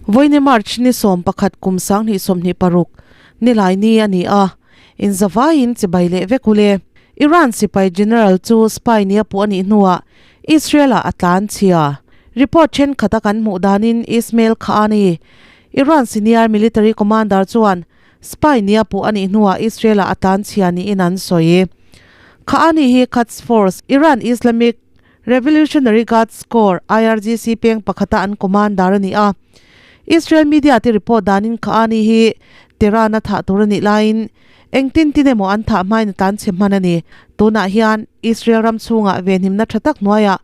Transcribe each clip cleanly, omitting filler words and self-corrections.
Vawiini March ni 11 kum 2026 nilai ni a ni a, inzavaiin chibai leh vek ule. Iran sipai general chu spy nia puh a nih hnuah Israel-ah a tlan chhia. Report thenkhat a kan hmuh danin Ismail Kha'ani, Iran senior military commander chuan spy nia puh a nih hnuah Israel-ah a tlan chhia niin an sawi. Kha'ani hi Quds Force, Iran Islamic Revolutionary Guards Corps, IRGC, peng pakhata an commander a ni a. Israel media te report danin Kha'ani hi Tehran-a thah tur a nih laiin engtin tin emaw an thah hmain a tlan chhe hman a ni. Tunah hian Israel ram chhungah venhimna tha tak hnuaiah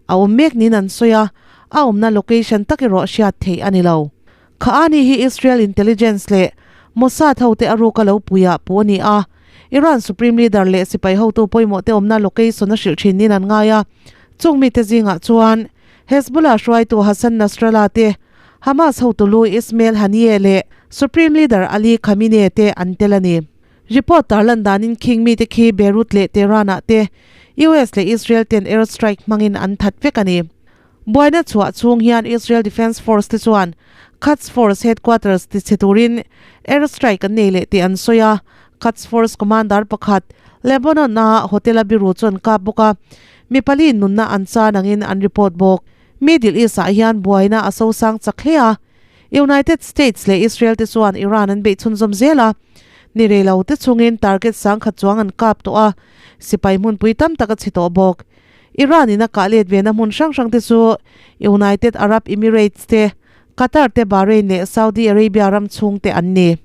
a awm mek niin an sawi a, a awmna location tak erawh hriat theih a ni lo. Kha'ani hi Israel intelligence leh Mossad hote a ruka lo puiah puh a ni a, Iran supreme leader leh sipai hotu pawimawh te awmna location a hrilh thin niin an ngai a. Chung mite zingah chuan Hezbollah hruaitu Hassan Nasrallah te, Hamas hotu lu Ismail Haniyeh leh supreme leader Ali Khamenei te an tel a ni. Report tarlan danin khing mite khi Beirut leh Tehran-ah te US leh Israel ten air strike hmangin an that vek a ni. Buaina chhuah chhung hian Israel Defence Force te chuan Quds Force headquarters ti chhe turin air strike an nei leh tih an sawi a. Quds Force commander pakhat Lebanon-a hotel-a biru chu an kap bawk a, mi pali nunna an chan angin an report bawk. Middle East-ah hian buaina a sosang chak hle a, United States leh Israel te chuan Iran an beih chhunzawm zel a, ni rei lo te chungin target sangkhat chuang an kap tawh a, sipai hmunpui tam tak a chhe tawh bawk. Iran in a kah let ve na hmun hrang hrang te chu United Arab Emirates te, Qatar te, Bahrain leh Saudi Arabia ram chhung te an ni.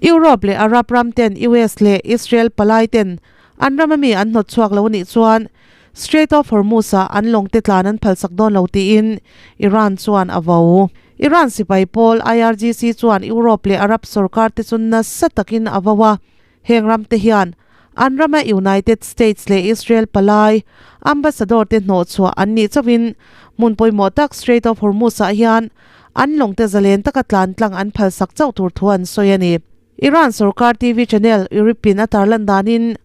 Europe leh Arab ram ten US leh Israel palai ten an ram ami an hnawt chhuak lo anih chuan Strait of Hormuz ah an lawng te tlan an phalsak dawn lo tiin Iran chuan a vo. Iran sipai pawl IRGC chuan Europe leh Arab sorkar te chu nasa takin a vo a, Heng ram te hian an rama United States leh Israel palai ambassador te hnawhchhuah an nih chauhin hmun pawimawh tak Strait of Hormuz ah hian an lawng te zalen taka tlan tlang an phalsak chauh tur thu an sawi a ni. Iran sorkar TV channel Irib-in a tarlan danin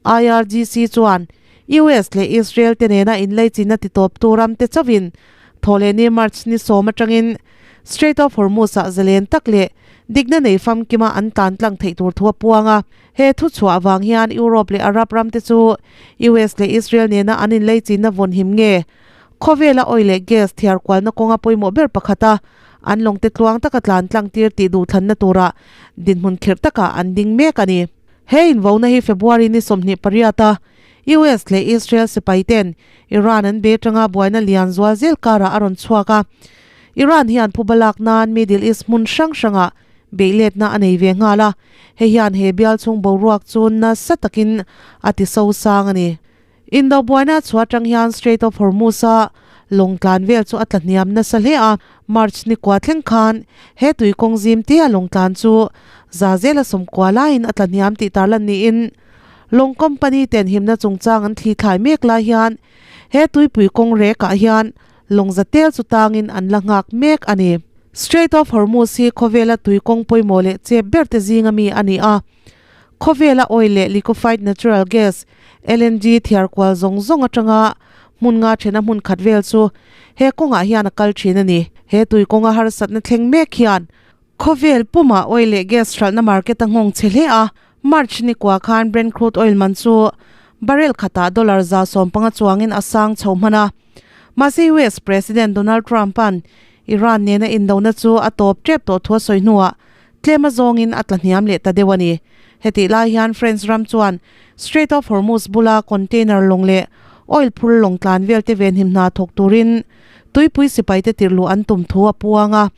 IRGC chuan US leh Israel te nena inleichinna titawptu ram te chauhin thawhlehni March ni 10 atangin Strait of Hormuz ah zalen tak leh Dikna nei famkima an tlan tlang theih tur thu a puang a. He thu chhuah avang hian Europe leh Arab ram te chu US leh Israel nena an inleichinna vawn him nge? Khawvela oil leh gas thiar kualna kawnga pawimawh ber pakhata an lawngte tluang taka tlan tlang tir tih duhthlanna tura dinhmun khirh takah an ding mek a ni. He invauna hi February ni 28 a US leh Israel sipai ten Iran an be atanga buaina lian zual zel karah a rawn chhuak a. Iran hian phuba lak nan Middle East hmun hrang hrangah beihletna a nei ve nghal a, hei hian he bial chhung boruak chu nasa takin a ti so sang a ni. Indo buaina chhuah atang hian Strait of Hormuz-a lawng tlan vel chu a tla hniam nasa hle a, March ni kua thleng khan he tui kawng zim tia lawng tlan chu za zela sawmkua laiin a tla hniam tih tarlan niin lawng company ten himna chungchang an thli thlai mek lai hian he tuipui kawng rekah hian Lawng za tel chu tangin an la nghak mek a ni. Strait of Hormuz hi khawvela tui kawng pawimawh leh chep ber te zinga mi a ni a. Khawvela oil leh liquefied natural gas, LNG, thiar kual zawng zawng atanga hmun nga thena hmun khat vel chu he kawngah hian a kal thin a ni. He tui kawnga harsatna thleng mek hian khawvel pumah oil leh gas hralhna market a nghawng chhe hle a. March ni kua khan Brent crude oil man chu barrel khatah dollar 115 chuangin a sang chho hman a. Mahse US President Donald Trump-a'n Iran nena indona chu a tawp tep tawh thu a sawi hnuah tlem a zawngin a tla hniam leh ta deuh a ni. Hetih lai hian France ram chuan Strait of Hormuz bula container lawng leh oil phur lawng tlan vel te venhim hna thawk turin tuipui sipaite tirhluh an tum thu a puang a.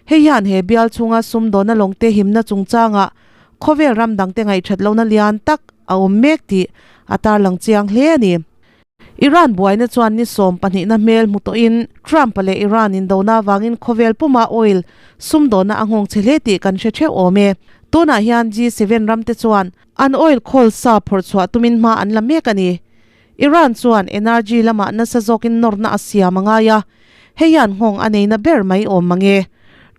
Hei hian he bial chhunga sumdawna lawngte himna chungchangah khawvel ram dangte ngaihthat lohna lian tak a awm mek tih a tarlang chiang hle a ni. Iran buaina chuan ni 12 na hmel hmu tawhin Trump-a leh Iran indona avangin khawvel puma oil sumdawna a nghawng che hle tih kan hre theuh awm e. Tunah hian G7 ramte chuan an oil khawl sa phawrh chhuah tumin hma an la mek a ni. Iran chuan energy lamah nasa zawkin nawrna a siam a ngai a, hei hian nghawng a neina ber mai awm mang e.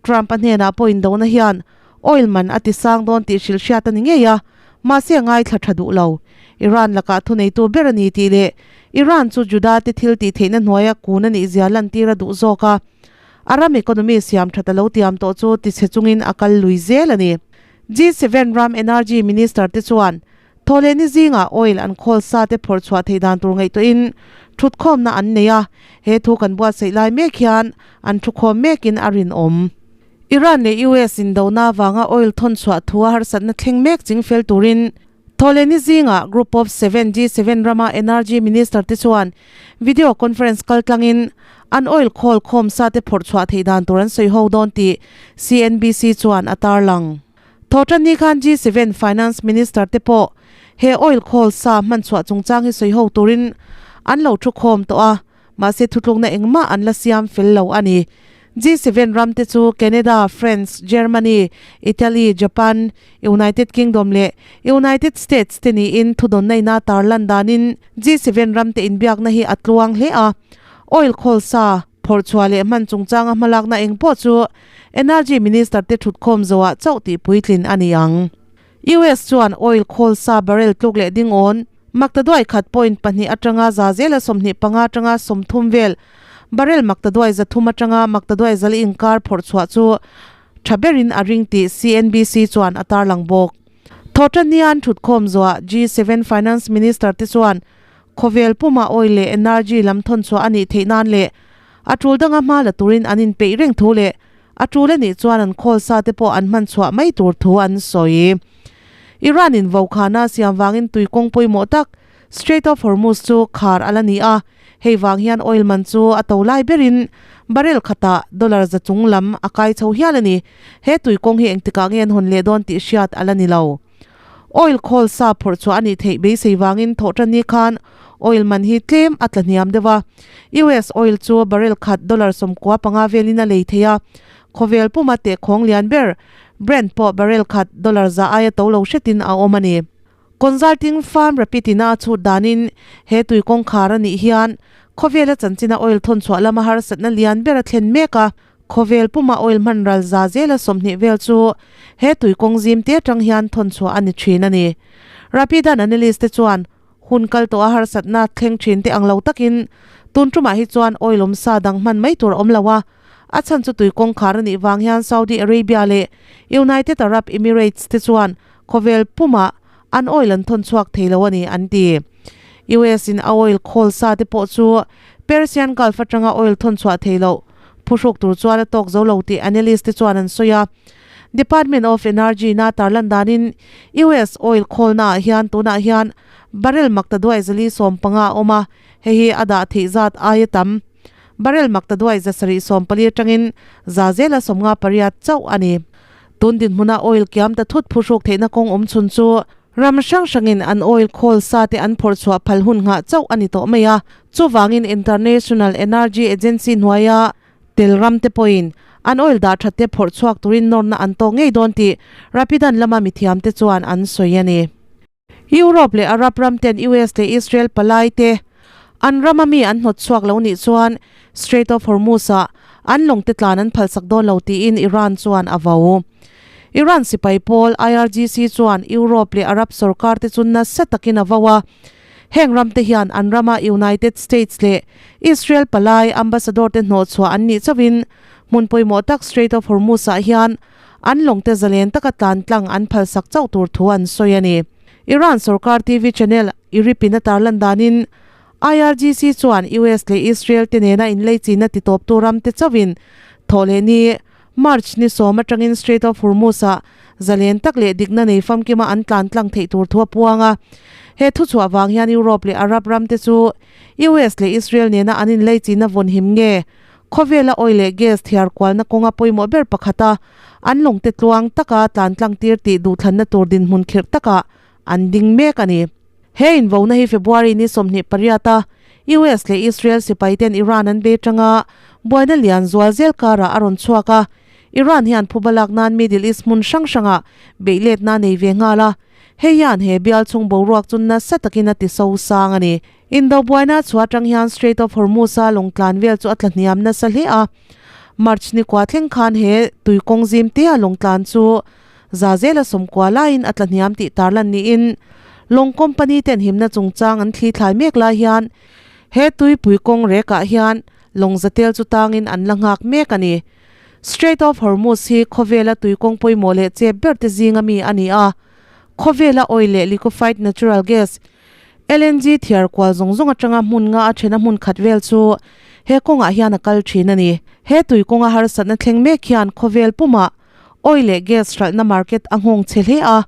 Trump-a hnenah pawh indona hian oil man a ti sang dawn tih hrilh hriat a ni ngei a, mahse a ngaithla tha duh lo. Iran lakah thuneitu ber a ni tih leh Iran chu Juda te thil tih theihna hnuaia kun a nih zia lantir a duh zawk a. A ram economy siam that a lo tiam tawh chu tichhe chungin a kal lui zel a ni. G7 ram energy minister te chuan Thawhlehni zingah oil an khawl sa te phawrh chhuah theih dan tur ngaihtuahin thutkhawmna an nei a, he thu kan buatsaih lai mek hian an thukhawm mekin a rinawm. Iran leh US indona avanga oil thawn chhuah thu a harsatna thleng mek chingfel turin Thawhlehni zingah Group of Seven, G7, rama Energy Minister te chuan video conference kaltlangin an oil khawl khawm sa te phawrh chhuah theih dan tur an sawi ho dawn tih CNBC chuan a tarlang. Thawhtanni khan G7 Finance Minister te pawh he oil khawl sa hman chhuah chungchang hi sawi ho turin an lo thu khawm tawh a, mahse thutlukna engmah an la siam fel lo a ni. G7 ram te chu Canada, France, Germany, Italy, Japan, United Kingdom leh United States te niin thudawnna ina tarlan danin G7 ram te inbiakna hi a tluang hle a, oil khawl sa phawrh chhuah leh hman chungchanga hmalakna eng pawh chu Energy Minister te thutkhawm zoah chauh tih puitlin a ni ang. US chuan oil khawl sa barrel tluk leh ding awn maktaduai khat point pahnih atanga za zela 25 atanga 30 vel barrel maktaduai 300 atanga maktaduai zal inkar phawrh chhuah chu tha berin a ring tih CNBC chuan a tarlang bawk. Thawhtannian thutkhawm zuah G7 Finance Minister te chuan khawvel puma oil leh energy lam thawn chhuah a nih theih nan leh a tul danga hma la turin an inpeih reng thu leh A tul a nih chuan an khawl sa te pawh an hman chhuah mai tur thu an sawi. Iran in vokhana siam vangin tui kawng pawimawh tak Strait of Hormuz chu khar a la ni a, hei vang hian oil man chu a to lai berin barrel khatah dollar za chung lam a kai chho hial a ni. He tui kawng hi engtikah nge an hawn leh dawn tih hriat a la ni lo. Oil khawl sa phawrh chhuah a nih theih beisei vangin thawhtanni khan oil man hi tlem a tla hniam deuh a. US oil chu barrel khat dollar 95 velin a lei thei a. Khawvel puma tehkhawng lian ber Brent pawh barrel khat dollar za aia to lo hretin a awm a ni. Consulting firm Rapid ina a chhut danin he tui kawngkhar a nih hian khawvela chanchina oil thawn chhuah lama harsatna lian ber a thlen mek a. Khawvel puma oil hman ral za zela 20 vel chu he tui kawng zim te atang hian thawn chhuah a ni thin a ni. Rapidan analyst te chuan hun kal tawh a harsatna thleng thin te ang lo takin tun tumah hi chuan oil awm sa dang hman mai tur a awm lo a, a chhan chu tui kawngkhar a nih vang hian Saudi Arabia leh United Arab Emirates te chuan khawvel puma an oil an thawn chhuak thei lo a ni an ti. US in a oil khawl sa te pawh chu Persian Gulf atanga oil thawn chhuah thei loh phuhruk tur chuan a tawk zo lo tih analyst te chuan an sawi a. Department of Energy na tarlan danin US oil khawlna ah hian tunah hian barrel maktaduai 415 a awm a, hei hi a dah theih zat aia tam. Barrel maktaduai 740 atangin za zela 58 chauh a ni. Tun dinhmuna oil kiam ta thut phuhruk theihna kawng awm chhun chu ram hrang hrangin an oil khawl sa te an phawrh chhuah phal hun nghah chauh a ni tawh mai a. Chuvangin International Energy Agency hnuaia tel ram te pawhin an oil dah that te phawrh chhuak turin nawrna an tawk ngei dawn tih Rapidan lama mithiam te chuan an sawi a ni. Europe leh Arab ram ten US leh Israel palai te an rama mi an hnawt chhuak lo nih chuan Strait of Hormuz ah an lawng te tlan an phalsak dawn lo tiin Iran chuan a vo. Iran sipai pawl IRGC chuan Europe leh Arab sorkar te chu nasa takin a vo a, heng ram te hian an rama United States leh Israel palai ambassador te hnawh chhuah an nih chauhin hmun pawimawh tak Strait of Hormuz ah hian an lawngte zalen taka tlan tlang an phalsak chauh tur thu an sawi a ni. Iran sorkar TV channel IRIB in a tarlan danin IRGC chuan US leh Israel te nena inleichina titawptu ram te chauhin thawhleh ni March ni 10 atangin Strait of Hormuz ah zalen tak leh dikna nei famkima an tlan tlang theih tur thu a puang a. He thuchhuah vang hian Europe leh Arab ram te chu US leh Israel nena an inleichina vawn him nge Khawvela oil leh gas thiar kualna kawnga pawimawh ber pakhata an lawngte tluang taka tlan tlang tir tih duhthlanna tur dinhmun khirh takah an ding mek a ni. He invohna hi February ni 28 a US leh Israel sipaiten Iran an bei tanga buaina lian zual zel karah a rawn chhuak a, Iran hian phuba lak nan Middle East hmun hrang hrangah beih letna nei ve nghal a, hei hian he bial chhung boruak chu nasa takin a ti so sang a ni. Indo buaina chhuah atang hian Strait of Hormuz-a lawng tlan vel chu a tla hniam nasa hle a. March ni kua thleng khan he tui kawng zim tea lawng tlan chu za zela 90 laiin a tla hniam tih tarlan niin lawng company ten himna chungchang an thli thlai mek lai hian he tuipui kawng rekah hian Lawng zatel chu tangin an la nghak mek a ni. Strait of Hormuz hi khawvela tuikawng pawimawh leh chep ber te zinga mi a ni a. Khawvela oil leh liquefied natural gas, LNG, thiar kual zawng zawng atanga hmun nga a thena hmun khat vel chu he kawngah hian a kal thin a ni. He tuikawnga harsatna thleng mek hian khawvel pumah oil leh gas hralhna market a nghawng chhe hle a.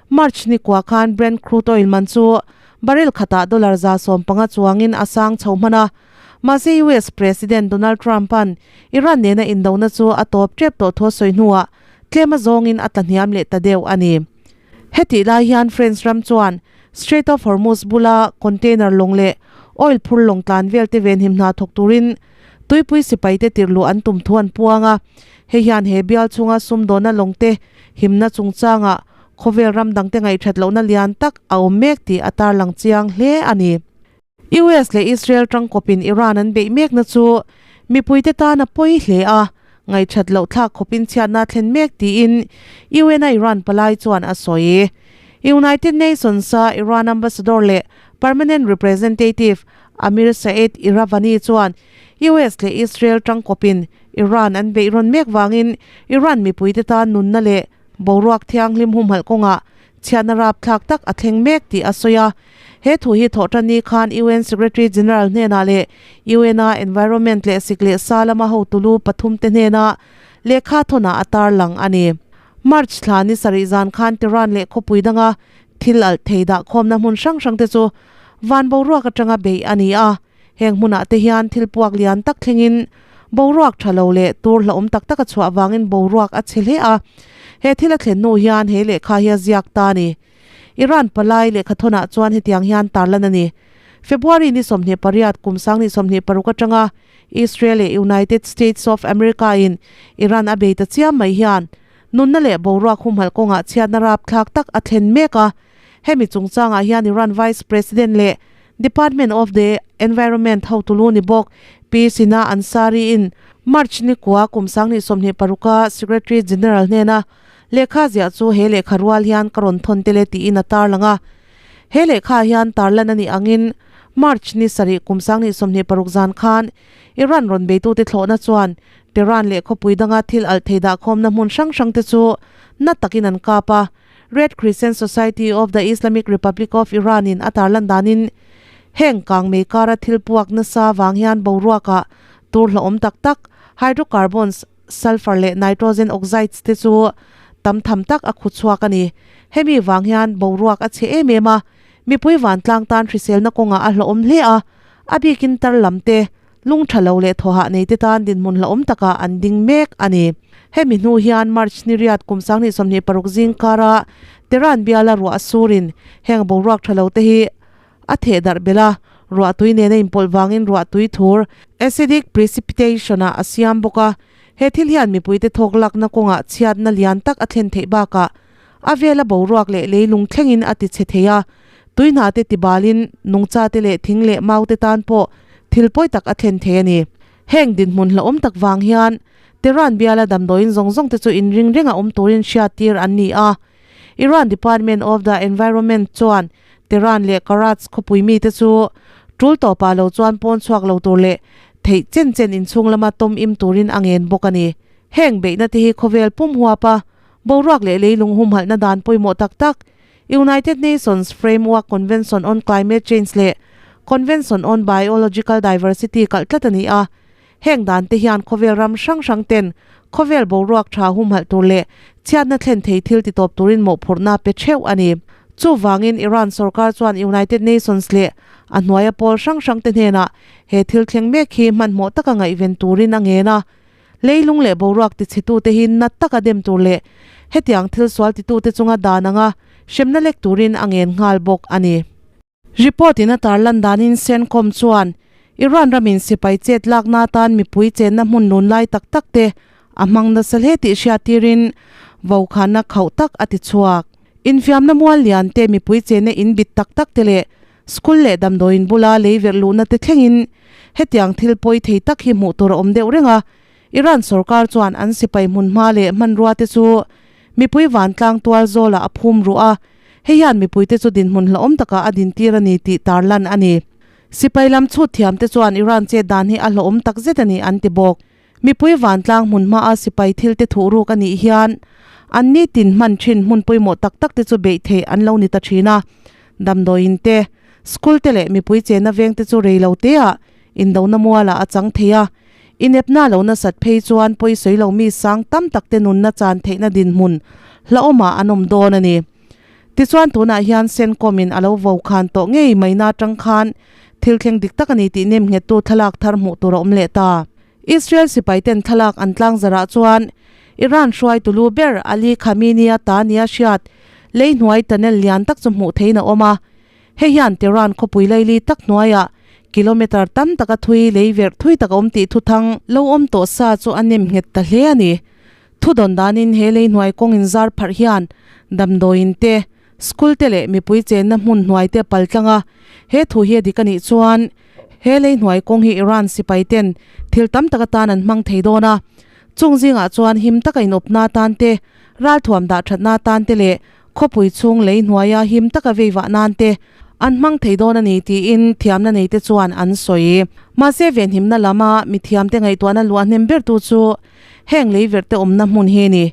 March ni kua khan Brent crude oil man chu barrel khatah dollar 115 chuangin a sang chho hman a. Mahse US President Donald Trump-a'n Iran nena indona chu a tawp tep tawh thu a sawi hnuah tlem a zawngin a tla hniam leh ta deuh a ni. Hetih lai hian France ram chuan Strait of Hormuz bula container lawng leh oil phur lawng tlan vel te venhim hna thawk turin tuipui sipai te tirhluh an tum thu an puang a. Hei hian he bial chhunga sumdawna lawng te himna chungchangah khawvel ram dangte ngaihthat lohna lian tak a awm mek tih a tarlang chiang hle a ni. US leh Israel tangkawpin Iran an beih mekna chu mipuite tan a pawi hle a, ngaihthat loh thlak khawpin chhiatna a thlen mek tiin UN-a Iran palai chuan a sawi. United Nations-a Iran ambassador leh permanent representative Amir Saeed Iravani chuan US leh Israel tangkawpin Iran an beih rawn mek vangin Iran mipuite tan nunna leh boruak thianghlim humhalh kawngah chhiatna rapthlak tak a thleng mek tih a sawi a. He thu hi thawhtanni khan UN Secretary General hnenah leh UN-a Environment leh sik leh sa lama hotulu pathumte hnena lehkha thawnah a tarlang a ni. March thla ni sarih zan khan Tehran leh khawpui danga thil alh thei dahkhawmna hmun hrang hrangte chu van boruak atanga beih a ni a. Heng hmunah te hian thil puak lian tak thlengin boruak tha lo leh tur hlauhawm tak tak a chhuah vangin boruak a chhe hle a. He thil a thlen hnu hian he lehkha hi a ziak ta a ni. Iran palai lehkha thawnah chuan hetiang hian tarlan a ni. February ni 28 kum 2026 atanga Israel leh United States of America in Iran a bei ta chiam mai hian nunna leh boruak humhalh kawngah chhiatna rapthlak tak a thlen mek a. Hemi chungchangah hian Iran Vice President leh Department of the Environment hotulu ni bawk Pi Sina Ansari in March ni kua kum 2026 a Secretary General hnena lehkha ziah chu he lehkha rual hian ka rawn thawn tel e tiin a tarlang a. He lehkha ah hian tarlan a nih angin March ni sarih kum 2026 zan khan Iran rawn beitute thlawhna chuan Tehran leh khawpui danga thil alh thei dahkhawmna hmun hrang hrangte chu na takin an kap a. Red Crescent Society of the Islamic Republic of Iran in a tarlan danin heng kangmei kara thil puak nasa vang hian boruakah tur hlauhawm tak tak hydrocarbons, sulphur leh nitrogen oxides te chu tam tham tak a khu chhuak a ni. Hemi vang hian boruak a chhe em em a, mipui vantlang tan hriselna kawngah a hlauhawm hle a, a bikin tar lam te, Lung tha lo leh thawhah neite tan dinhmun hlauhawm takah an ding mek a ni. Hemi hnu hian March ni riat kum 2026 zing kara Tehran biala ruah a surin heng boruak tha lo te hi a theh darh belh a, ruah tui nena inpawlh vangin ruah tui thur, acidic precipitation, ah a siam bawk a. He thil hian mipuite thawk lakna kawngah chhiatna lian tak a thlen theih bakah a vela boruak leh leilung thlengin a ti chhe thei a, tui hna te tibalin nungcha te leh thing leh mau te tan pawh thil pawi tak a thlen thei a ni. Heng dinhmun hlauhawm tak vang hian Tehran biala damdawiin zawng zawng te chu inring renga awm turin hriattir an ni a. Iran Department of the Environment chuan Tehran leh Karaj khawpui mite chu tul tawpah lo chuan pawn chhuak lo tur leh theih chen chen inchhung lama tawm im turin a ngen bawk a ni. Heng beihna te hi khawvel pum huap a Boruak leh leilung humhalhna dan pawimawh tak tak, United Nations Framework Convention on Climate Change leh Convention on Biological Diversity kalh tlat a ni a. Heng dan te hian khawvel ram hrang hrang ten khawvel boruak tha humhalh tur leh chhiatna thlen thei thil ti tawp turin mawhphurhna pe theuh a ni. Chuvangin Iran sorkar chuan United Nations leh a hnuaia pawl hrang hrang te hnenah he thil thleng mek hi hmanhmawh taka ngaihven turin a ngen a. Leilung leh boruak tichhetute hi na taka dem tur leh hetiang thil sual titute chunga dan anga hremna lek turin a ngen nghal bawk a ni. Report in a tarlan danin CENTCOM chuan Iran ramin sipai chet lakna atan mipui chenna hmun lun lai tak tak te a hmang nasa hle tih hriattirin vokhanna khauh tak a ti chhuak. Infiamna mual lian te mipui chenna in bit tak tak te leh School leh damdawiin bula lei verh luhna te thlengin hetiang thil pawi thei tak hi hmuh tur a awm deuh reng a, Iran sorkar chuan an sipai hmunhma leh hmanrua te chu mipui vantlang tual zawlah a phum ruh a, hei hian mipuite chu dinhmun hlauhawm takah a dintir a ni tih tarlan a ni. Sipai lam chhut thiamte chuan Iran chet dan hi a hlawhawm tak zet a ni an ti bawk. Mipui vantlang hmun hmaa sipai thilte thuh ruk a nih hian an nitin hman thin hmun pawimawh tak tak te chu beih theih an lo ni ta thin a. Damdawiin te, school te leh mipui chenna veng te chu rei lo teah indona mualah a chang thei a. Inepna lo nasat phei chuan pawisawi lo mi sang tam tak te nunna chan theihna dinhmun hlauhawmah an awm dawn a ni. Tichuan tunah hian Sencom-in a lo vo khan tawh ngei mai na atang khan thil thleng dik tak a ni tih nem nghettu thlalak thar hmuh tur a awm leh ta. Israel sipaiten thlalak an tlang zarah chuan Iran hruaitu lu ber Ali Khamenei-a ta nia hriat lei hnuai tunnel lian tak chu hmuh theiin a awm a. Hei hian Tehran khawpui laili tak hnuaiah kilometre tam taka thui lei verh thui tak a awm tih thuthang lo awm tawh sa chu a nem nghet ta hle a ni. Thu dawn danin he lei hnuai kawng inzar pharh hian damdawiin te, school te leh mipui chenna hmun hnuai te pal tlang a. He thu hi a dik a nih chuan he lei hnuai kawng hi Iran sipai ten thil tam tak atan an hmang thei dawn a. Chung zingah chuan him taka inawpna atan te, ralthuam dah thatna atan te leh khawpui chhung lei hnuaia him taka veivah nan te an hmang thei dawn a ni tiin thiamna neite chuan an sawi. Mahse venhimna lama mithiamte ngaihtuahna luah hnem bertu chu Heng lei verte awmna hmun hi ni.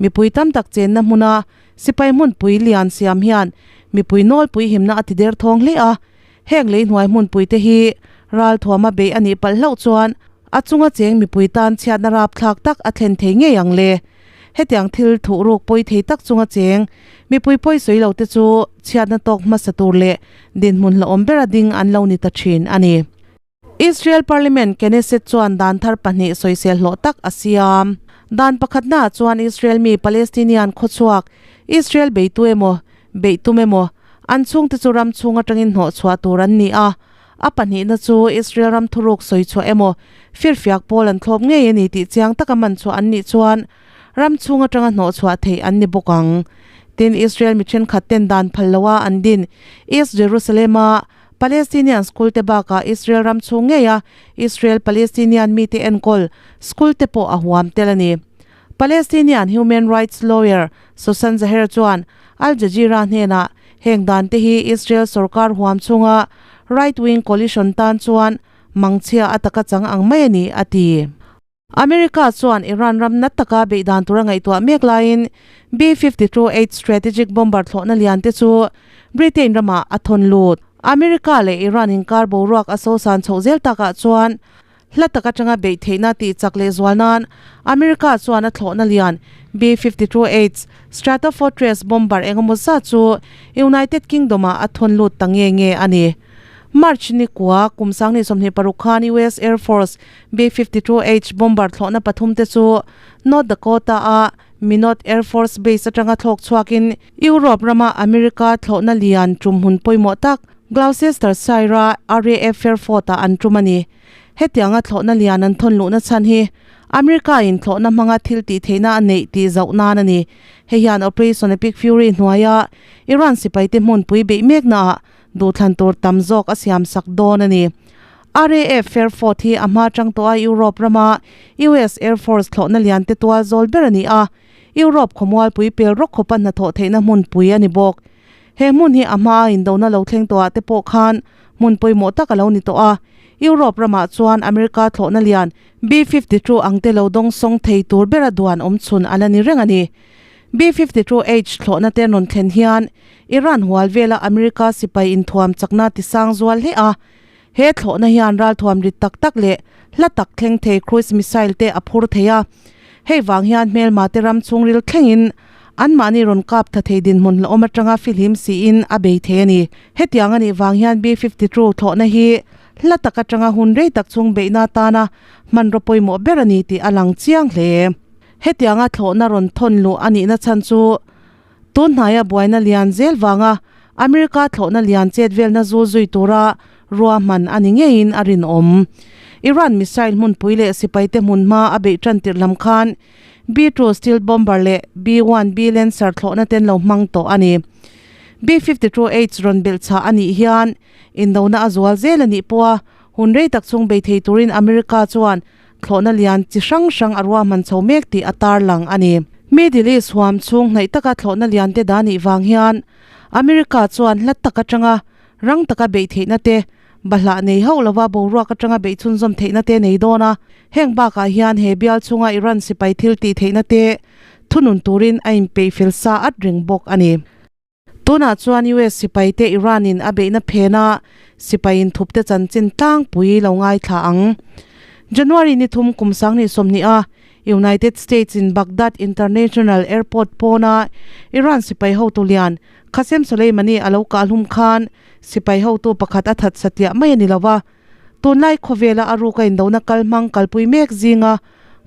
Mipui tam tak chenna hmuna sipai hmunpui lian siam hian mipui nawlpui himna a ti der thawng hle a. Heng lei hnuai hmunpui te hi ralthuama beih a nih palh hlauh chuan a chunga cheng mipui tan chhiatna rapthlak tak a thlen thei ngei ang le. Hetiang thil thuh ruk pawi thei tak chunga cheng mipui pawi sawi lo te chu chhiatna tawk hmasa tur leh dinhmun hlauhawm bera ding an lo ni ta thin a ni. Israel Parliament Knesset chuan dan thar pahnih sawisel hlawh tak a siam. Dan pakhatnaah chuan Israel mi Palestinian khawchhuak, Israel beitu emaw, beih tum emaw, an chhungte chu ram chhung atangin hnawhchhuah tur an ni a. A pahnihna chu Israel ram thuruk sawichhuah emaw, firfiak pawl an thlawp ngei a ni tih chiang taka manchhuah an nih chuan ram chhung atanga hnawhchhuah theih an ni bawk ang. Tin, Israel mi thenkhat ten dan phal loa an din East Jerusalem-a Palestinian school te bakah Israel ram chhung ngeia Israel Palestinian mite enkawl school te pawh a huam tel a ni. Palestinian human rights lawyer Susan Zaher chuan Al Jazeera hnenah heng dan te hi Israel sorkar huam chhunga right wing coalition tan chuan mangchhia a taka chang ang mai a ni a ti. America chuan Iran ram nat taka beih dan tura ngaihtuah mek laiin B-52H strategic bomber thlawhna lian te chu Britain ramah a thawn lut. America leh Iran inkar boruak a sosan chhoh zel takah chuan hla tak atanga beih theihna tih chak leh zual nan America chuan a thlawhna lian B-52H Stratofortress bomber engemaw zat chu United Kingdom-ah a thawn lut ta nge nge a ni. March ni kua kum 2026 khan US Air Force B-52H bomber thlawhna pathum te chu North Dakota-a Minot Air Force Base atanga thlawk chhuakin Europe rama America thlawhna lian tum hun pawimawh tak Gloucestershire-a RAF Fairford-ah an tum a ni. Hetianga thlawhna lian an thawn luhna chhan hi America-in thlawhna hmanga thil tih theihna a neih tih zauh nan a ni. Hei hian Operation Epic Fury hnuaia Iran sipaite hmunpui beih meknaah duhthlan tur tam zawk a siam sak dawn a ni. RAF Fairford hi a hma tang tawh a Europe rama US Air Force thlawhna lian te tual zawl ber a ni a, Europe khawmualpui pel rawk khawpa hnathawh theihna hmunpui a ni bawk. He hmun hi a hma a indona lo thleng tawhah te pawh khan hmun pawimawh tak a lo ni tawh a, Europe ramah chuan America thlawhna lian B-52 ang te lo dawngsawng thei tur bera duan awm chhun a la ni reng a ni. B-52H thlawhna te rawn thlen hian Iran hual vela America sipai inthuam chakna tisang zual hle a. He thlawhna hian ralthuam rit tak tak leh hla tak thleng thei cruise missile te a phur thei a. Hei vang hian hmelma te ram chhungril thlengin anmahni rawn kap tha thei dinhmun hlauhawm atanga fihlim siin a bei thei a ni. Hetiang a nih vang hian B-52 thlawhna hi hla tak atanga hun rei tak chhung beihna atana hmanraw pawimawh ber a ni tih a lang chiang hle. Hetianga thlawhna rawn thawn luh a nihna chhan chu tun hnaia buaina lian zel vanga America thlawhna lian chet velna zul zui tura ruahman a ni ngeiin a rinawm. Iran missile hmunpui leh sipaite hmunhma a beih tan tirh lam khan B-2 Stealth Bomber leh B-1B Lancer thlawhna ten lo hmang tawh a ni. B-52H rawn belh chhah a nih hian indona a zual zel a nih pawha hun rei tak chhung bei thei turin America chuan Thlawhna lian chi hrang hrang a ruahman chho mek tih a tarlang a ni. Middle East huam chhung hnaih taka thlawhna lian te dah nih vang hian America chuan hla tak atanga rang taka beih theihna te, Bahlah nei hauh lova boruak atanga beih chhunzawm theihna te nei dawn a, heng bakah hian he bial chhunga Iran sipai thil tih theihna te thunun turin a inpeih fel sa at reng bawk a ni. Tunah chuan US sipai te Iran in a beihna phena sipai inthup te chanchin tlangpui lo ngaithla ang. January ni thum kum sanghnih sawmhnih a United States in Baghdad International Airport pawna Iran sipai hotu lian Qasem Soleimani a lo kahhlum khan sipai hotu pakhat a that satliah mai a ni lo va, tunlai khawvela a ruka indona kal hmang kalpui mek zinga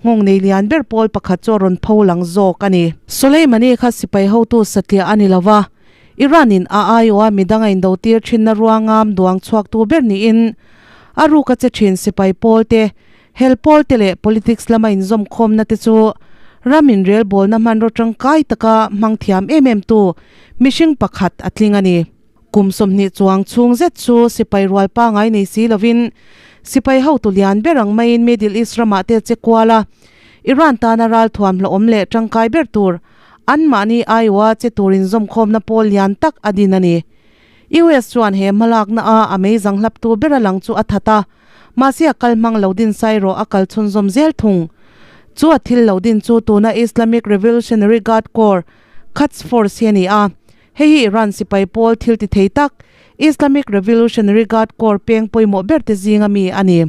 nghawng nei lian ber pawl pakhat chu a rawn pho lang zawk a ni. Soleimani kha sipai hotu satliah a ni lo va, Iran in a aiawha midang a indo tir thinna ruangam duang chhuaktu ber niin a ruka che thin sipai pawl te, hel pawl te leh politics lama inzawmkhawmna te chu ram inrelbawlna hmanraw tangkai taka hmang thiam em em tu mihring pakhat a tling a ni. Kum 20 chuang chhung zet chu sipai rual pangai nei si lovin sipai hotu lian ber ang maiin Middle East ramah te che kual a, Iran tana ralthuam hlawhawm leh tangkai ber tur anmahni aiawha che tur inzawmkhawmna pawl lian tak a din a ni. US chuan he hmalakna a a meizang hlaptu ber a lang chu a that a, mahse a kal hmang lo din sai rawh a kal chhunzawm zel thung. Chu a thil lo din chu tuna Islamic Revolutionary Guard Corps, Quds Force hi a ni a, hei hi Iran sipai pawl thil ti thei tak Islamic Revolutionary Guard Corps peng pawimawh ber te zinga mi a ni.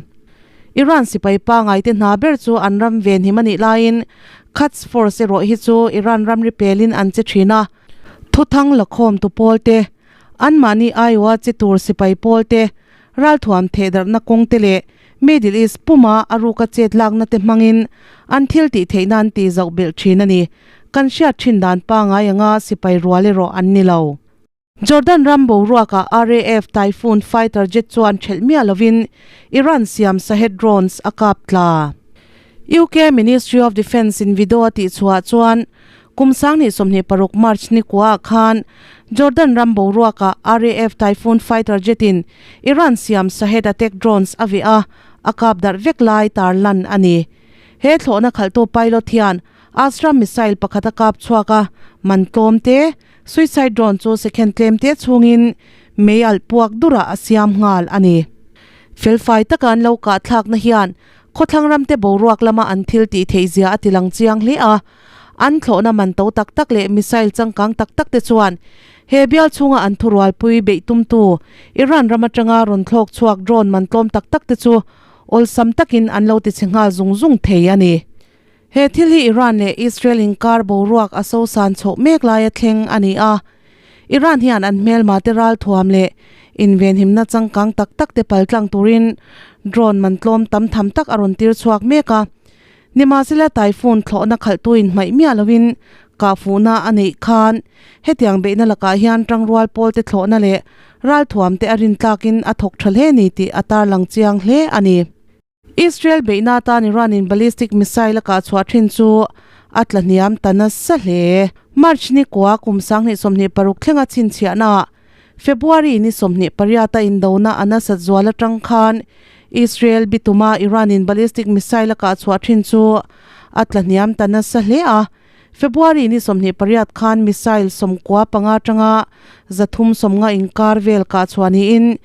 Iran sipai pangai te hna ber chu an ram venhim a nih laiin Quds Force erawh hi chu Iran ramri pelin an che thin a, thuthang lakhawm tu pawl te, anmahni aiawha che tur sipai pawl te, ralthuam thehdarhna kawng te leh Middle East puma a ruka chet lakna te hmangin an thil tih theihna an tih zauh belh thin a ni. Kan hriat thin dan pangai anga sipai rual erawh an ni lo. Jordan ram boruakah RAF Typhoon fighter jet chuan thelh miah lovin Iran siam Shahed drones a kap tla. UK Ministry of Defence in video a tihchhuah chuan Kum 2026 March ni kuaah khan Jordan ram boruakah RAF Typhoon fighter jet-in Iran siam Shahed attack drones a veh a, a kap darh vek lai tar lan a ni. He thlawhna khalhtu pilot hian Astra missile pakhat a kap chhuak a, man tlawm te, suicide drone chu second tlem te chhungin mei alh puak durah a siam nghal a ni. Felfai taka an lo kah thlakna hian khawthlang ramte boruak lama an thil tih theih zia a tilang chiang hle a. An thlawhna man to tak tak leh missile changkang tak tak te chuan he bial chhunga an thurualpui beih tumtu Iran ram atanga rawn thlawk chhuak drone man tlawm tak tak te chu awlsam takin an lo tichhe nghal zung zung thei a ni. He thil hi Iran leh Israel inkar boruak a sosan chhoh mek laia thleng a ni a. Iran hian an hmelma te ralthuam leh invenhimna changkang tak tak te paltlang turin drone man tlawm tam tham tak a rawn tir chhuak mek a. Nimahsela Typhoon thlawhna khalhtu inhmaih miah loin kahfuhna a neih khan hetiang beihna lakah hian tangrual pawlte thlawhna leh ralthuam te a rintlakin a thawk tha hle ni tih a tarlang chiang hle a ni. Israel beihna atan Iran in ballistic missile a kahchhuah thin chu a tla hniam ta nasa hle. March ni kua kum 2026 thlenga chhinchhiahnaah February ni 28 a indona a nasat zual atang khan Israel bituma Iran in ballistic missile a kahchhuah thin chu a tla hniam ta nasa hle a. February ni 28 khan missile 95 atanga 350 inkar vel kahchhuah niin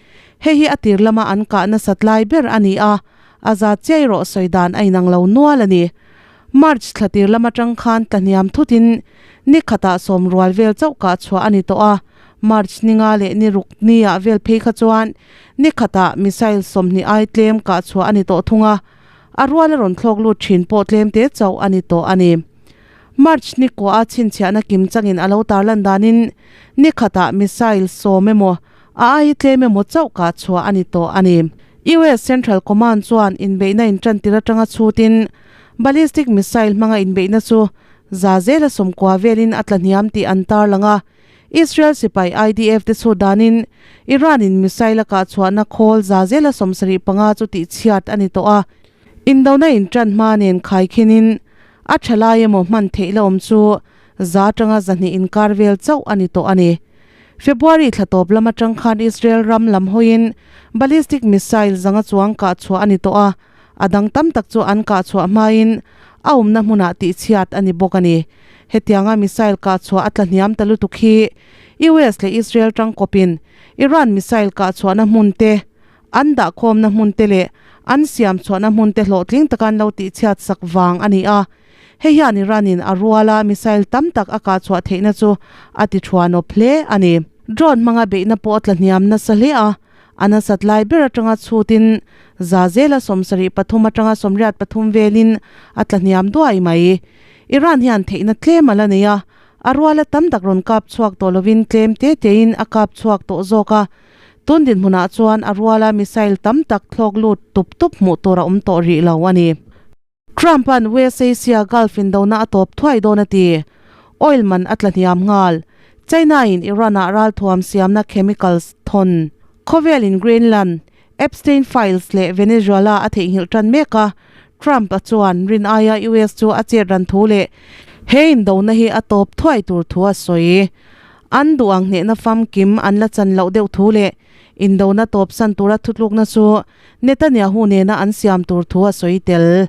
hei hi a tir lama an kah nasat lai ber a ni a, a za chiai rawh sawi dan a inang lo nual a ni. March thla tir lam atang khan tla hniam thutin ni khatah sawm rual vel chauh kah chhuah a ni tawh a, March ni nga leh ni ruk ni ah vel phei kha chuan ni khatah missile 20 ai tlem kah chhuah a ni tawh thung a, a rual a rawn thlawk lut thin pawh tlem te chauh a ni tawh a ni. March ni kuah a chhinchhiahna kim changin a lo tarlan danin ni khatah missile 10 emaw a ai tlem emaw chauh kah chhuah a ni tawh a ni. US Central Command chuan inbeihna intantir atanga chhutin Ballistic missile hmanga inbeihna chu za zela 90 velin a tla hniam tih an tarlang a. Israel sipai IDF te chhut danin Iran in missile a kah chhuahna khawl za zela 75 chu tihchhiat a ni tawh a. Indona intan hma nen khaikhinin a tha lai emaw hman theih la awm chu za atanga 200 inkar vel chauh a ni tawh a ni. February thla tawp lam atang khan Israel ram lam hawiin ballistic missile zanga chuang kah chhuah a ni tawh a. A dang tam tak chu an kah chhuah hmain a awmna hmunah tihchhiat a ni bawk a ni. Hetianga missile kah chhuah a tla hniam ta lutuk hi US leh Israel tangkawpin Iran missile kah chhuahna hmun te An dahkhawmna hmun te leh an siam chhuahna hmun te hlawhtling taka an lo tihchhiat sak vang a ni a. Hei hian Iran in a ruala missile tam tak a kah chhuah theihna chu a ti thuanawp hle a ni. Drone hmanga beihna pawh a tla hniam nasa hle a, a nasat lai ber atanga chhutin za zela 73 atanga 83 velin a tla hniam duai mai. Iran hian theihna tlem a la nei a, a ruala tam tak rawn kap chhuak tawh lovin tlem te tein a kap chhuak tawh zawk a. Tun dinhmunah chuan a ruala missile tam tak thlawk lut tup tup hmuh tur a awm tawh rih lo a ni. Trump-a'n West Asia Gulf indona a tawp thuai dawn a ti. Oil man a tla hniam nghal. China-in Iran-ah ralthuam siamna chemicals thawn. Khawvelin Greenland, Epstein Files leh Venezuela a theihnghilh tan mek a, Trump-a chuan rin aia US chu a chet ran thu leh he indona hi a tawp thuai tur thu a sawi. An duh ang hnehna famkim an la chan loh deuh thu leh indona tawpsan tura thutlukna chu Netanyahu nena an siam tur thu a sawi tel.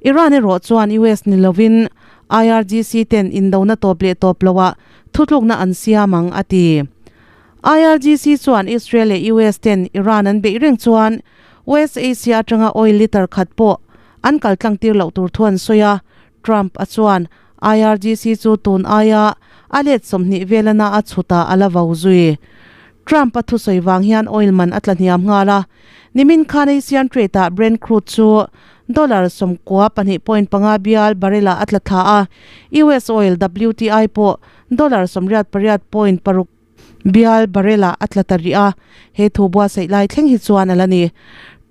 Iran erawh chuan US ni lovin IRGC ten indona tawp leh tawp loah thutlukna an siam ang a ti. IRGC chuan Israel leh US ten Iran an beih reng chuan West Asia atanga oil litre khat pawh an kal tlang tir loh tur thu an sawi a, Trump a chuan IRGC chu tun aia a let 20 velana a chhutah a la vo zui. Trump a thusawi vang hian oil man a tla hniam nghal a, nimin khan Asian trade ah Brent crude chu dollar 92.5 bial barrel ah a tla thla a, US oil WTI pawh dollar 88.6 bial barrel ah a tla ta rih a, he thu buatsaih lai thleng hi chuan a la ni.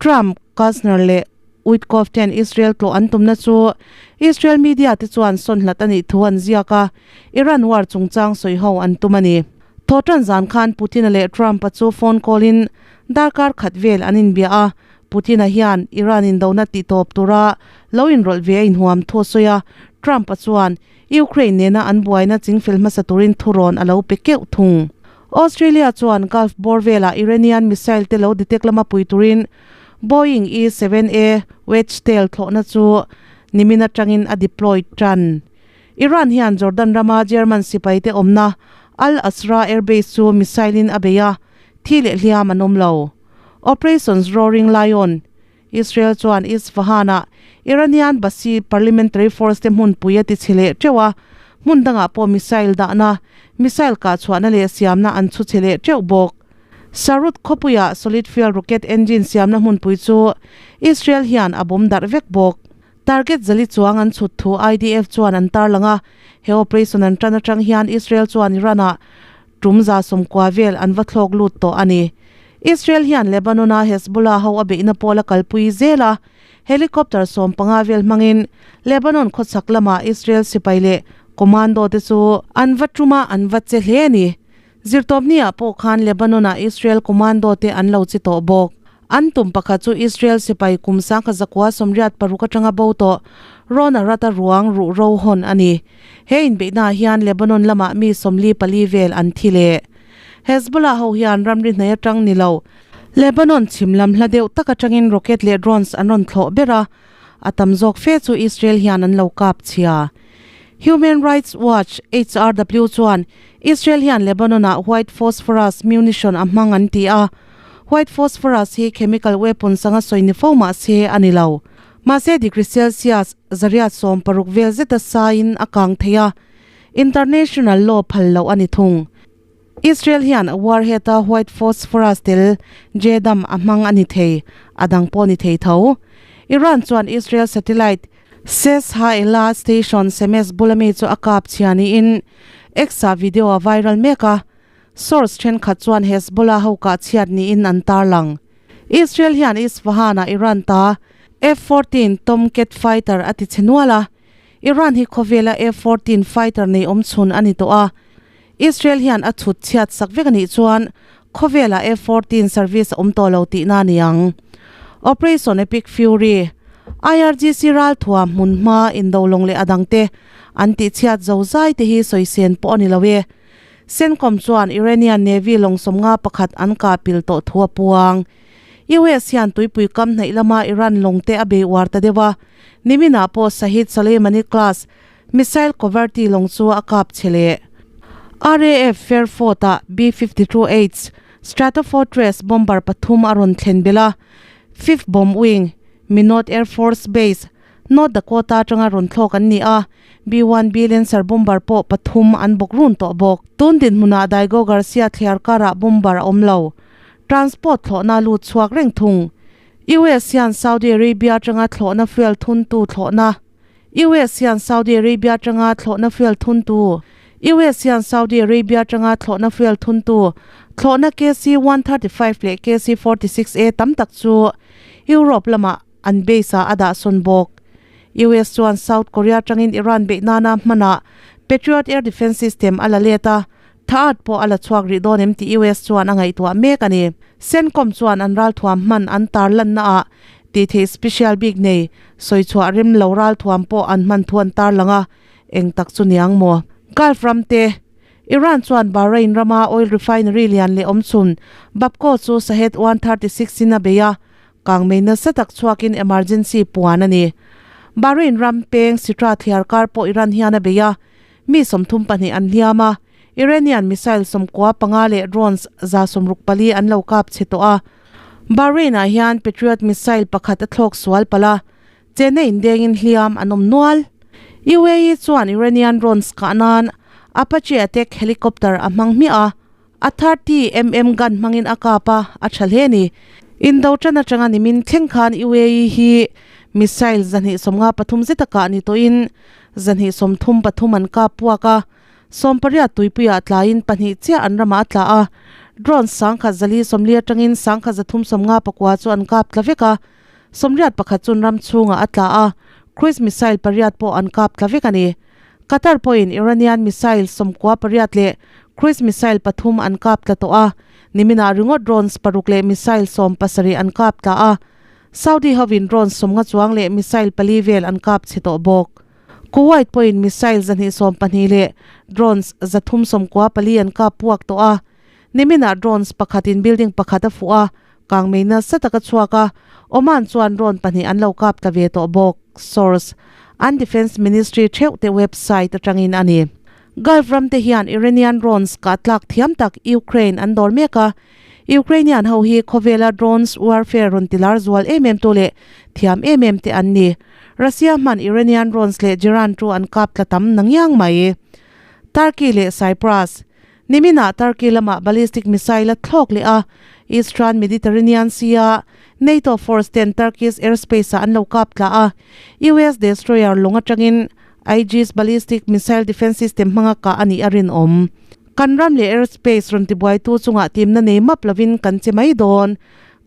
Trump, Kushner leh Witkoff ten Israel tlawh an tumna chu Israel media te chuan sawn hlat a nih thu an ziak a, Iran war chungchang sawi ho an tum a ni. Thawhtan zan khan Putin-a leh Trump-a chu phone call in darkar khat vel an inbia a, Putin-a hian Iran indona tihtawp tura lo inrawlh ve a inhuam thu a sawi a, Trump-a chuan Ukraine nena an buaina chingfel hmasa turin thurawn a lo pe keuh thung. Australia chuan Gulf bawr velah Iranian missile te lo detect lama pui turin Boeing E-7A Wedgetail thlawhna chu nimin atangin a deploy tan. Iran hian Jordan rama German sipaite awmna Al Asra Airbase chu missile-in a bei a, thi leh hliam an awm lo. Operations Roaring Lion, Israel chuan Isfahan-ah Iranian Basij parliamentary force te hmunpui a ti chhe leh teuh a, hmun dangah pawh missile dahna, missile kah chhuahna leh siamna an chhu chhe leh teuh bawk. Sarut khawpuiah solid fuel rocket engine siamna hmunpui chu Israel hian a bawm darh vek bawk. Target zali chuang an chhut thu IDF chuan an tarlang a, he operation an tan atang hian Israel chuan Iran-ah tum 90 vel an va thlawk lut tawh a ni. Israel hian Lebanon-a Hezbollah ho a beihna pawl a kalpui zel a, helicopter 15 vel hmangin Lebanon khawchhak lamah Israel sipai leh commando te chu an va tum a, an va che hle a ni. Zirtawpni-ah pawh khan Lebanon-ah Israel commando te an lo chi tawh bawk. An tum pakhat chu Israel sipai kum 1986 atanga bo tawh Ron Arad-a ruang ruh ro hawn a ni. He inbeihnaah hian Lebanon lamah mi 44 vel an thi leh. Hezbollah ho hian ramri hnai atang ni lo, Lebanon chhim lam hla deuh tak atangin rocket leh drones an rawn thlawh ber a, a tam zawk fe chu Israel hian an lo kap chhia. Human Rights Watch, HRW, chuan Israel hian Lebanon-ah white phosphorus munition a hmang an ti a. White phosphorus hi chemical weapons anga sawi ni fo mah se a ni lo. Mahse degree Celsius 160 vel zeta saiin a kang thei a, international law phal loh a ni thung. Israel hian warhead-a white phosphorus tel JDAM a hmang a ni thei, a dang pawh ni thei tho. Iran chuan Israel satellite Ses Ha'ela station Semes bula mi chu a kap chhia niin X-ah video a viral mek a, source thenkhat chuan Hezbollah ho kah chhiat niin an tarlang. Israel hian Isfahan-ah Iran ta F-14 Tomcat fighter a ti chhe nual a, Iran hi khawvela F-14 fighter nei awm chhun a ni tawh a, Israel hian a chhut chhiat sak vek a nih chuan khawvelah F-14 service a awm tawh lo tihna a ni ang. Operation Epic Fury, IRGC ralthuam hmun hma indolawng leh a dangte an tihchhiat zo zai te hi sawi sen pawh a ni lo e. Centcom chuan Iranian Navy lawng 51 an kah pil tawh thu a puang. US hian tuipui kam hnaih lama Iran lawng te a bei uar ta deuh a, niminah pawh Shahid Soleimani class Missile Coverty lawng chu a kap chhe leh. RAF Fairford-ah B-52H. Stratofortress bomber pathum a rawn thlen belh a, Fifth Bomb Wing, Minot Air Force Base, North Dakota atanga rawn thlawk an ni a, B-1B Lancer bomber pawh pathum an bawk run tawh bawk. Tun dinhmunah Diego Garcia thliar karah bomber a awm lo. Transport thlawhna lut chhuak reng thung. US hian Saudi Arabia atanga thlawhna fuel thuntu thlawhna US hian Saudi Arabia atanga thlawhna fuel thuntu US hian Saudi Arabia atanga thlawhna fuel thuntu thlawhna KC-135 leh KC-46A tam tak chu Europe lamah an base ah a dah sawn bawk. US chuan South Korea atangin Iran beih nana hmanah Patriot air defence system a la let a, tha at pawh a la chhuak rih dawn em tih US chuan a ngaihtuah mek a ni. CENTCOM chuan an ralthuam hman an tar lanna ah tih theih special bik nei sawi chhuah rem lo ralthuam pawh an hman thu an tar lang a, eng tak chu niang maw? Gulf ram te Iran chuan Bahrain rama oil refinery lian leh awmchhun Bapco chu Shahed 136 in a bei a, Kangmei nasa tak chhuakin emergency puan a ni. Bahrain ram peng Sitra thliar kar pawh Iran hian a bei a, mi 32 an hliam a, Iranian missile 95 leh drones 164 an lo kap chhe tawh a. Bahrain-ah hian Patriot missile pakhat a thlawk sual palh a, Chennai indengin hliam an awm nual. UAE chuan Iranian drones kah nan Apache attack helicopter a hmang hmiah a, A 30 mm gun hmangin a kap a, a tha hle a ni. Indo tan atanga nimin thleng khan UAE hi missile 253 zeta kah ni tawhin 233 an kap puak a, 18 tuipuiah tlaiin pahnih chiah an ramah a tla a, drone 1440 atangin 1359 chu an kap tla vek a, 81 chun ram chhungah a tla a, cruise missile pariat pawh an kap tla vek a ni. Qatar pawhin Iranian missile 98 leh cruise missile pathum an kap tla tawh a, niminah ringawt drones paruk leh missile 17 an kap tla a, Saudi hovin drones 50 chuang leh missile pali vel an kap chhe tawh bawk. Kuwait pawhin missile 212 leh drones 394 an kap puak tawh a, niminah drones pakhatin building pakhat a fuh a, kangmei nasa tak a chhuak a, Oman chuan drone pahnih an lo kap tla ve tawh bawk, source, An Defence Ministry theuh te website atangin a ni. Gulf ram te hian Iranian drones kah tlak thiam tak Ukraine an dawr mek a, Ukrainian ho hi khawvela drones warfare rawn ti lar zual em em tu leh thiam em em te an ni. Russia hman Iranian drones leh Jiran chu an kap tla tam nangiang mai. Turkey leh Cyprus. Niminah Turkey lamah ballistic missile a thlawk leh a, Eastern Mediterranean Sea-a NATO force ten Turkish airspace-ah an lo kap tla a, US destroyer lawng atangin Aegis ballistic missile defence system hmanga kah a nih a rinawm. Kan ram leh airspace rawn tibuaitu chungah timna nei map lovin kan che mai dawn.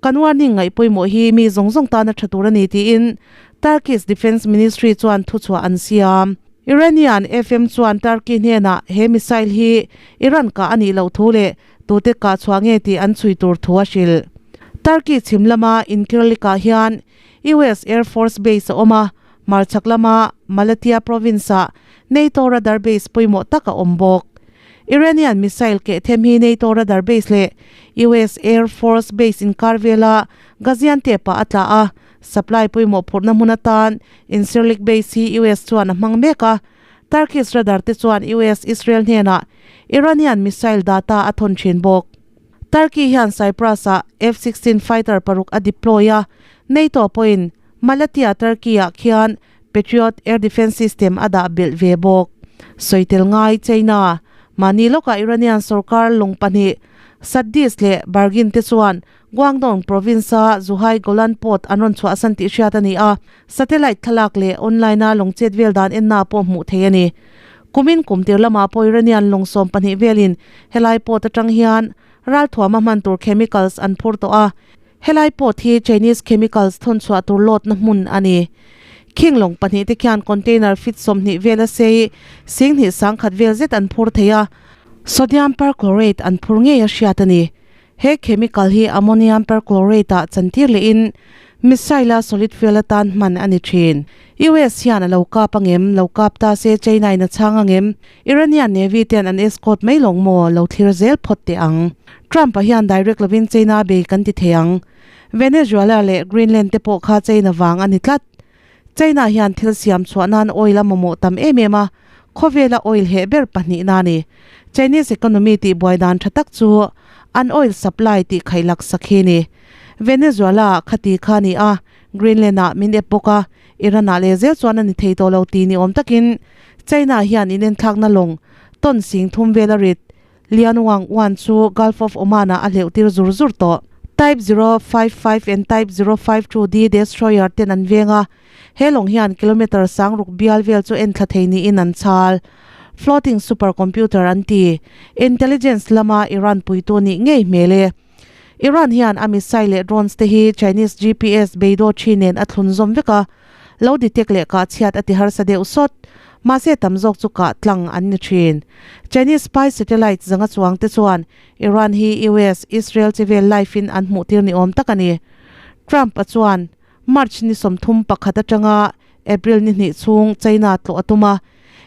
Kan warning ngaih pawimawh hi mi zawng zawng tana tha tur a ni tiin Turkish Defence Ministry chuan thuchhuah an siam. Iranian FM chuan Turkey hnenah he missile hi Iran kah a nih loh thu leh tute kah chhuah nge tih an chhui tur thu a hrilh. Turkey chhim lama Incirlik-ah hian US Air Force Base a awm a, hmarchhak lama Malatya province-ah NATO radar base pawimawh tak a awm bawk. Iranian missile keh them hi NATO radar base leh US Air Force Base inkar vela Gaziantep-ah a tla a, Supply pawimawh phurhna hmun atan Incirlik base hi US chuan a hmang mek a, Turkish radar te chuan US Israel hnenah Iranian missile data a thawn thin bawk. Turkey hian Cyprus-ah F-16 fighter paruk a deploy a, NATO pawhin Malatya, Turkey-ah khian Patriot air defence system a dah belh ve bawk. Sawitel ngai, China, mahni lawkah Iranian sorkar lawng pahnih Saddis leh Bargin te chuan Guangdong province-a Zhuhai Golan Port an rawn chhuahsan tih hriat a ni a, satellite thlalak leh online-a lawng chet vel dan enna pawh hmuh theih a ni. Kumin kum tir lamah pawh Iranian lawng 12 velin helai port atang hian ralthuama hman tur chemicals an phur tawh a, helai port hi Chinese chemicals thawn chhuah tur lawtna hmun a ni. Khing lawng pahnih te khian container fit 20 vel a sei 20 sangkhat vel zet an phur thei a, sodium perchlorate an phur ngei a hriat a ni. He chemical hi ammonium perchlorate ah chantir lehin missile a solid fuel atan hman a ni thin. US hian a lo kap angem? Lo kap ta se China in a chhang angem? Iranian Navy ten an escort mai lawng maw? Lo thlir zel phawt teh ang. Trump a hian direct lovin China bei kan ti thei ang. Venezuela leh Greenland te pawh kha China vang a ni tlat. China hian thil siam chhuah nan oil a mamawh tam em em a, khawvela oil heh ber pahnih na a ni. Chinese economy tih buai dan tha tak chu An oil supply tih khailak sak hi ni. Venezuela ah khati kha a ni a, Greenland ah min ep bawk a, Iran ah leh zel chuan a ni thei tawh lo ti ni awm takin China hian inenthlakna lawng tawn sing thum vel a rit. Lianwang One chu Gulf of Oman ah a hleuh tir zur zur tawh. Type 055 and Type 052D destroyer ten an veng a, he lawng hian kilometre sang ruk bial vel chu en thla thei niin an chhal. Floating super computer an ti. Intelligence lama Iran puitu nih ngei hmel e. Iran hian a missile leh drones te hi Chinese GPS Beidou thi nen a thlun zawm vek a, lo detect leh kah chhiat a ti harsa deuh sawt. Mahse tam zawk chu kah tlang an ni thin. Chinese spy satellite zanga chuang te chuan Iran hi US, Israel chivel live in an hmuh tir ni awm tak a ni. Trump a chuan March ni 31 atanga April ni hnih chhung China tlawh a tum a,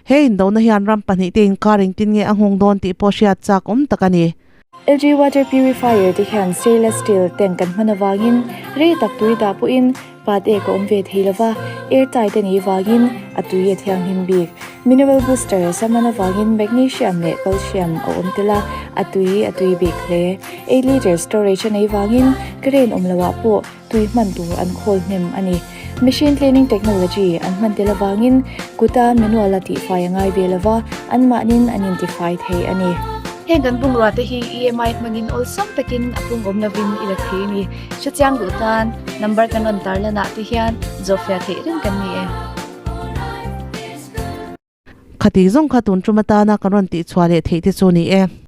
he indona hian ram pahnihte inkar engtin nge a nghawng dawn tih pawh hriat chak awm tak a ni. LG Water Purifier te hian stainless steel tank kan hman avangin rei tak tui dah pawhin pat ek a awm ve thei lova, air tight a nih vangin a tui a thianghlim bik. Mineral booster a sam an avangin magnesium leh calcium a awm tel a, a tui a tui bik hle. 8 litre storage a nei vangin current awm loah pawh tui hman tur an khawl hnem a ni. Machine cleaning technology an hman tel avangin kuta manual a tihfai a ngai ve lova, anmahnin an intifai thei a ni. Heng kan bungrua te hi EMI hmangin awlsam takin a pung awm lovin i la thei a ni. Hrechiang duh tan number kan rawn tarlan ah te hian zawhfiah theih reng kan ni e. Khati zawng kha tun tum atana kan rawn tihchhuah leh theih te chu ni e.